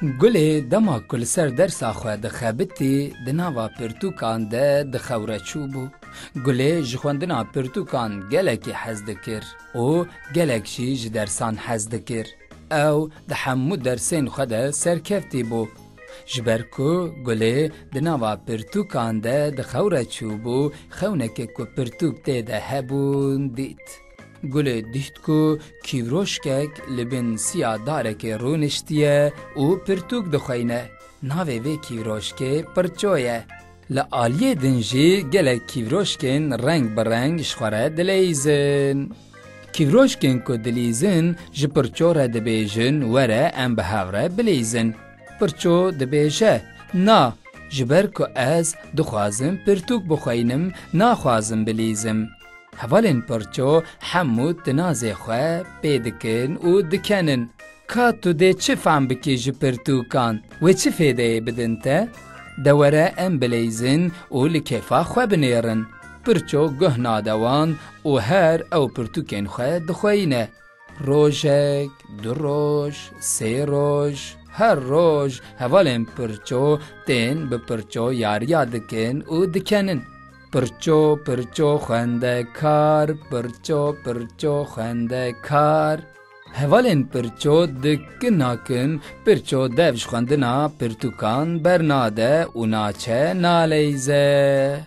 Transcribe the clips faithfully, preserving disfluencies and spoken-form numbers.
Gulê dema ku li ser dersa xwe dixebitî, di nava pirtûkan de di xew re çûbû. Gulê ji xwendina pirtûkan gelekî hez dikir û gelek jî ji dersan hez dikir. Ew di hemû dersên xwe de serkeftî bû. Ji ber ku Gulê di nava pirtûkan de di xew re çûbû, xewnekê ku pirtûk tê de hebûn dît. Gulê dît ku kîvroşkek li bin siya darekê rûniştiye û pirtûk dixweyne. Navê vê kîvroşkê Pirço ye. Li aliyê din jî gelek kîvroşkên reng bi reng ji xwe re dileyîzin. Kîvroşkên ku dilîzin ji Pirço re dibêjin, "Were em bi hev re bilîzin." Pirço dibêje, "Na, ji ber ku ez dixwazim pirtûk bixweynim, naxwazim bilîzim." Hevalên Pirço hemû tinazê xwe pê dikin û dikenin. Ka tu dê çi fehm bikî ji pirtûkan? Wê çi fêdeyê bidin te? De were em bileyzin û li kêfa xwe binêrin. Pirço guh nade wan û her ew pirtûkên xwe dixweyîne. Rojek, du roj, sê roj, her roj hevalên Pirço tên bi Pirço yariya dikin û dikenin. Pirço, pirço xwendekar, pirço, pirço xwendekar. Hevalên Pirço dikin nakin, Pirço dev ji xwendina pirtûkan bernade û naçe naleyze.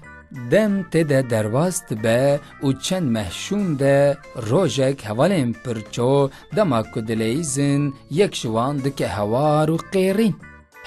Dem tê de derbas dibe û çend meh şûn de rojek hevalên Pirço dema ku dileyzin, yek ji wan dike hewar û qêrîn.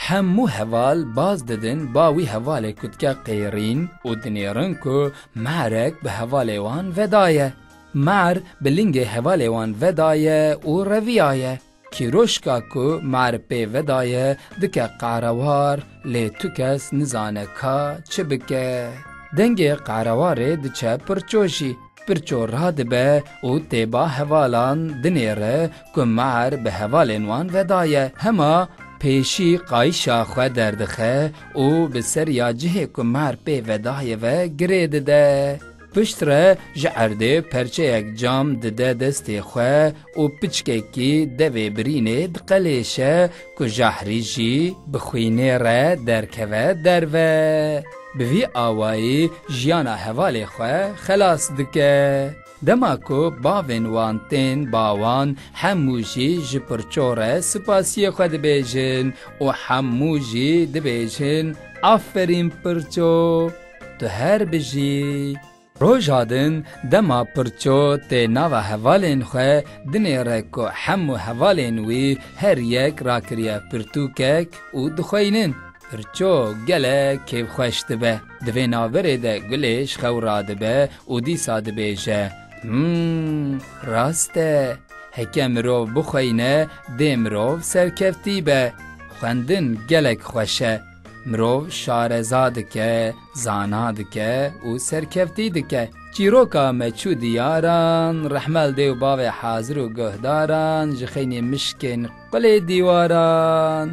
Hemû heval baz didin ba wî hevalê ku dike qêrîn û dinêrin ku merek bi hevalê wan vedaye. Mer bi lingê hevalê wan vedaye û reviyaye. Kîroşka ku mer pê vedaye dike qarewar, lê tu kes nizane ka çi bike. Dengê qarewarê diçe Pirço jî. Pirço radibe û tê ba hevalan dinêre ku mer bi hevalên wan vedaye. Hema pêşî qayişa xwe derdixe û bi seriya cihê ku mer pê vedaye ve girê dide. Piştre ji erdê perçeyek cam dide destê xwe û piçkekî devê birînê diqelêşe ku jahrî jî bi xwînê re derkeve derve. Bi vî awayî jiyana hevalê xwe xelas dike. Dema ku bavên wan tên ba wan, hemû jî ji Pirço re spasiyê xwe dibêjin û hemû jî dibêjin, "Aferîn Pirço, tu her bijî." Roja din dema Pirço tê nava hevalên xwe, dinêre ku hemû hevalên wî her yek rakiriye pirtûkek û dixweynin. Pirço gelek kêfxweş dibe. Di vê navberê de Gulê ji xew radibe û dîsa dibêje, "Hmm, rast e. Heke mirov bixweyne, dê mirov serkeftî be. Xwendin gelek xweş e. Mirov şareza dike, zana dike û serkeftî dike." Çîroka me çû diyaran, rehme li dê û bavê hazir û guhdaran, ji xeynî mişkên qulê dîwaran.